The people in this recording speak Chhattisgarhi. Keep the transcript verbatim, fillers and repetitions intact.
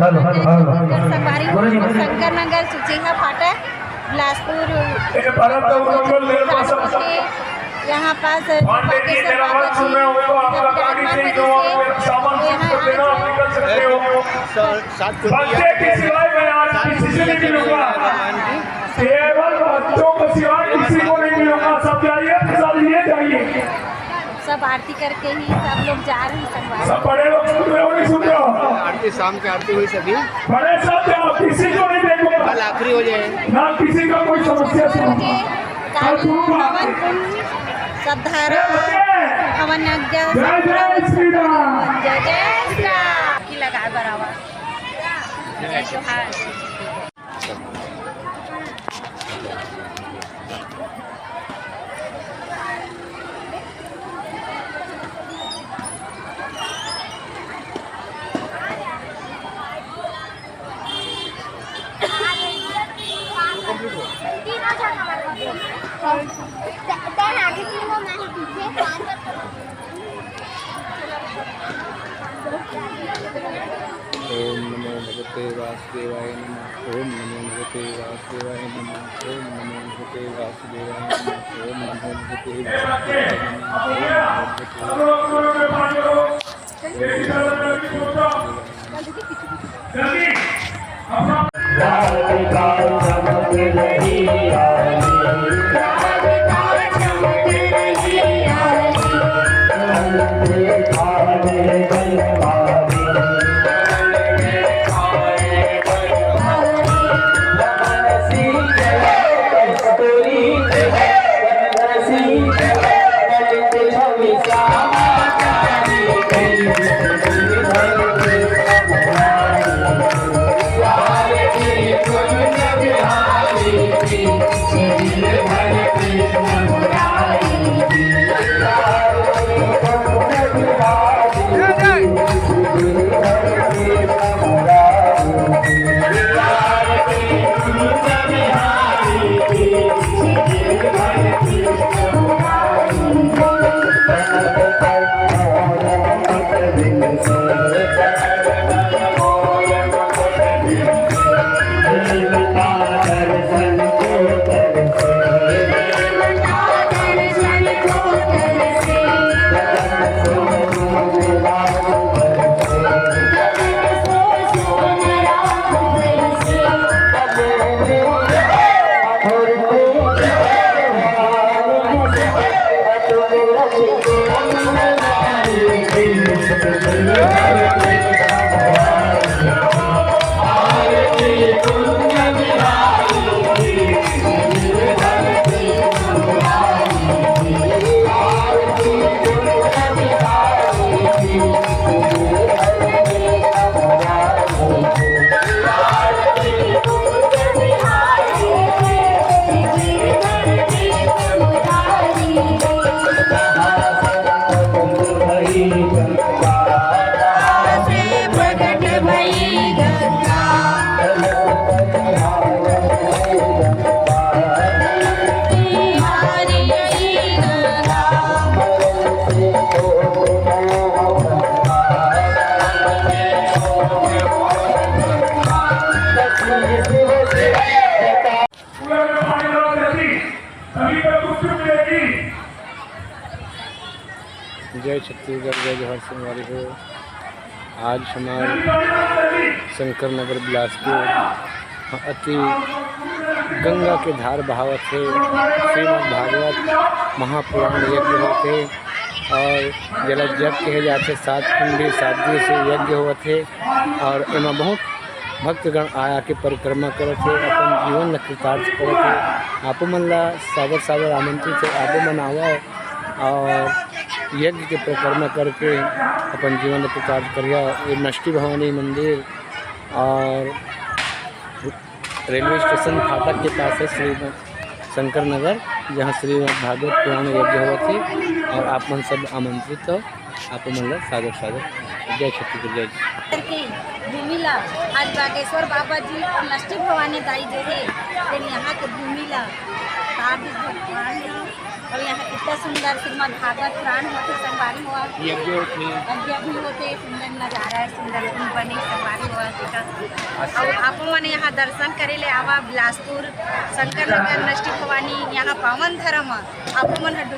Hello, hello, hello. संगवारी हो, शंकर नगर, सुचेहा फाटक, बिलासपुर। यहाँ पास बागेश्वर बाबा जी, यहाँ आज बच्चे की सिवाय मैं आज किसी से नहीं मिलूंगा। केवल बच्चों के सिवाय किसी को नहीं मिलूंगा। सब जाइए, सब लिए जाइए। सब आरती करके ही सब लोग जा रहे हैं संगवारी। सब बड़े लोग सुन रहे हो, नहीं सुन रहे हो? आरती, शाम की आरती हुई सभी। बड़े साहब, आप किसी को नहीं देखूंगा। कल आखिरी हो जाए। ना किसी का कोई समस्या सुनूंगा। कल कल गुरु हवन आरती। कुंड, सब धारा, ए बच्चे! हवन यज्ञ, जय जय श्री राम। जय जय श्री राम। की लगा बराबर। जय जोहार। ओम नमो भगवते वासुदेवाय नमः। ओम नमो भगवते वासुदेवाय नमः। ओम नमो भगवते वासुदेवाय नमः। ओम नमो भगवते वासुदेवाय नमः। ओम नमो भगवते वासुदेवाय नमः। जय छत्तीसगढ़, जय जोहार संगवारी हो। आज हमार शंकर नगर बिलासपुर अति गंगा के धार बहावत हे। श्रीमद् भागवत महापुराण यज्ञ होथे और जेला जप कहे जाथे, सात कुंडी सात दिवसीय यज्ञ होवत हे और एमा बहुत भक्तगण आया के परिक्रमा करत हे, अपन जीवन ल कृतार्थ करत हे। आपो मन ल सादर सादर आमंत्रित हे, आपो मन आवव और यज्ञ के परिक्रमा करके अपन जीवन ल कृतार्थ करिहा। ये नष्टी भवानी मंदिर और रेलवे स्टेशन फाटक के पास है श्री शंकर नगर, जहाँ श्रीमद् भागवत पुराण यज्ञ होवत हे और आप मन सब आमंत्रित हो, आप मन ला सादर सादर जय छत्तीसगढ़, जय। करके भूमि ला आज बागेश्वर बाबा जी नष्टी भवानी दाई जो हे, तेन यहाँ के भूमि ला तार दिस भगवान ह। अउ यहाँ कितना सुंदर श्रीमद् भागवत पुराण होथे संगवारी हो। यज्ञ होथे। यज्ञ भी होथे, सुंदर नजारा हे, सुंदर बने संगवारी हो। देखा, अउ आप मन यहाँ दर्शन करे ले आवा बिलासपुर शंकर नगर नष्टी भवानी, यहाँ पावन धर्म आप मन ह